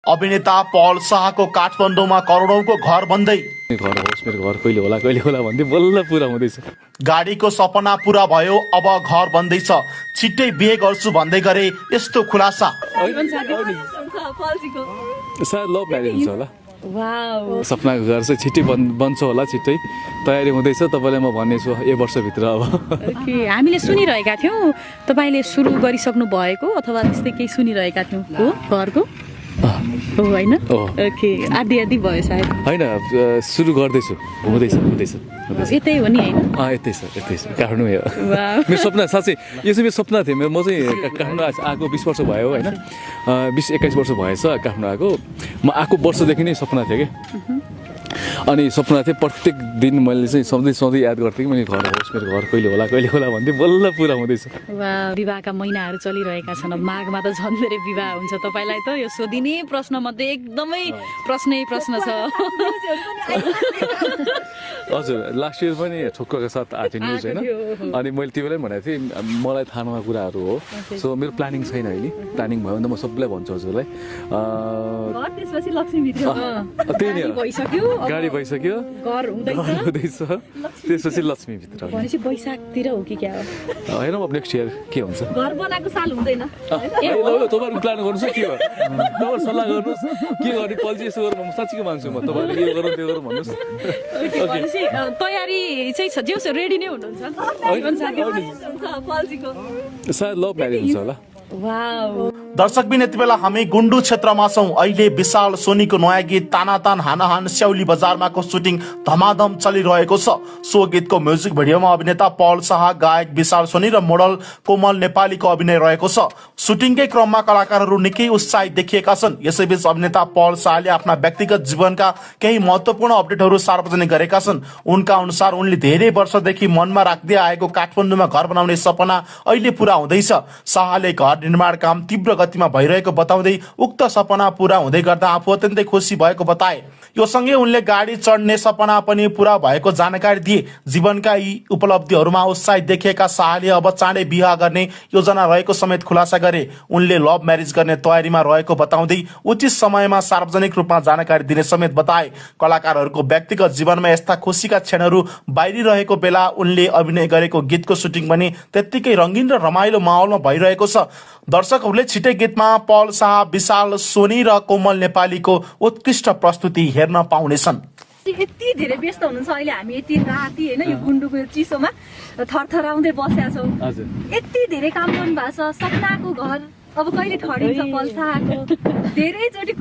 अभिनेता पल शाहको काठमाडौँमा करोडौंको घर बन्दै घर होस् मेरो घर कहिले होला भन्दै बल्ल पुरा हुँदैछ। गाडीको सपना पूरा भयो, अब घर बन्दैछ, छिट्टै बिहे गर्छु भन्दै गरे यस्तो खुलासा। सायद लभ म्यारेज हुन्छ होला। सपनाको घर चाहिँ छिट्टै बन्छ होला, छिट्टै तयारी हुँदैछ। तपाईँलाई म भन्नेछु यो वर्षभित्र। अब हामीले सुनिरहेका थियौँ तपाईँले सुरु गरिसक्नु भएको अथवा त्यस्तै केही सुनिरहेका थियौँ घरको होइन? ओके, आधी आधी भयो सायद। होइन, सुरु गर्दैछु, हुँदैछ। यतै हो नि होइन? यतै छ काठमाडौँ हो। मेरो सपना साँच्चै यो चाहिँ मेरो सपना थियो। म चाहिँ काठमाडौँ आएको 20 वर्ष भयो होइन, 20-21 वर्ष भएछ काठमाडौँ आएको। म आएको वर्षदेखि नै सपना थियो कि, अनि सपना थियो प्रत्येक दिन मैले चाहिँ सधैँ याद गर्थेँ कि मैले घर होस् मेरो घर कहिले होला भन्दै बल्ल पुरा हुँदैछ। विवाहका महिनाहरू चलिरहेका छन्, अब माघमा त झन् धेरै विवाह हुन्छ। तपाईँलाई त यो सोधिने प्रश्न मध्ये एकदमै प्रश्न छ। हजुर, लास्ट इयर पनि ठोक्करका साथ आएको न्युज होइन, अनि मैले त्यो बेलै भनेको थिएँ मलाई थाहा नभएको कुराहरू हो। सो मेरो प्लानिङ छैन अहिले, प्लानिङ भयो भने त म सबैलाई भन्छु हजुरलाई। त्यही नै गाडी भइसक्यो, घर हुँदैछ, त्यसपछि लक्ष्मीभित्र वैशाखतिर हो कि क्या हो? हेरौँ अब नेक्स्ट इयर के हुन्छ। घर बनाएको साल हुँदैन। तपाईँहरू प्लान गर्नुहोस् न, के हो तपाईँहरू सल्लाह गर्नुहोस् के गर्ने पोलिसी यसो गर्नु। म साँच्चीको मान्छु, म तपाईँले यो गरौँ त्यो गरौँ भन्नुहोस्। तयारी चाहिँ छ, जे रेडी नै हुनुहुन्छ? सायद लभ म्यारेज हुन्छ होला। दर्शकबिन यति बेला हामी गुन्डु क्षेत्रमा छौं। अहिले विशाल सोनीको नयाँ गीत तानातान हानाहान स्याउली बजारमाको सुटिङ धमाधम चलिरहेको छ। सो गीतको म्युजिक भिडियोमा अभिनेता पल शाह, गायक विशाल सोनी र मोडल कोमल नेपालीको अभिनय रहेको छ। सुटिङकै क्रममा कलाकारहरू निकै उत्साहित देखिएका छन्। यसैबीच अभिनेता पल शाहले आफ्ना व्यक्तिगत जीवनका केही महत्त्वपूर्ण अपडेटहरू सार्वजनिक गरेका छन्। उनका अनुसार उनले धेरै वर्षदेखि मनमा राख्दै आएको काठमाडौँमा घर बनाउने सपना अहिले पूरा हुँदैछ। शाहले घर निर्माण काम तीव्र गतिमा भइरहेको बताउँदै उक्त सपना पूरा हुँदै गर्दा आफू अत्यन्तै खुसी भएको बताए। यो सँगै उनले गाडी चढ्ने सपना पनि पूरा भएको जानकारी दिए। जीवनका यी उपलब्धिहरूमा उत्साहित देखिएका शाहले अब चाँडै विवाह गर्ने योजना रहेको समेत खुलासा गरे। उनले लभ म्यारेज गर्ने तयारीमा रहेको बताउँदै उचित समयमा सार्वजनिक रूपमा जानकारी दिने समेत बताए। कलाकारहरूको व्यक्तिगत जीवनमा यस्ता खुसीका क्षणहरू बाहिरिरहेको बेला उनले अभिनय गरेको गीतको सुटिङ पनि त्यत्तिकै रंगीन र रमाइलो माहौलमा भइरहेको छ। दर्शकहरूले छिट्टै गीतमा पल शाह, विशाल सोनी र कोमल नेपालीको उत्कृष्ट प्रस्तुति हेर्न पाउनेछन्। यति धेरै व्यस्त हुनुहुन्छ अहिले, हामी यति राति होइन यो गुन्डुको चिसोमा थरथराउँदै बसेका छौँ। यति धेरै काम गर्नु भएको छ। सपनाको घर अब कहिले ठडिन्छ पल शाहको? धेरैचोटि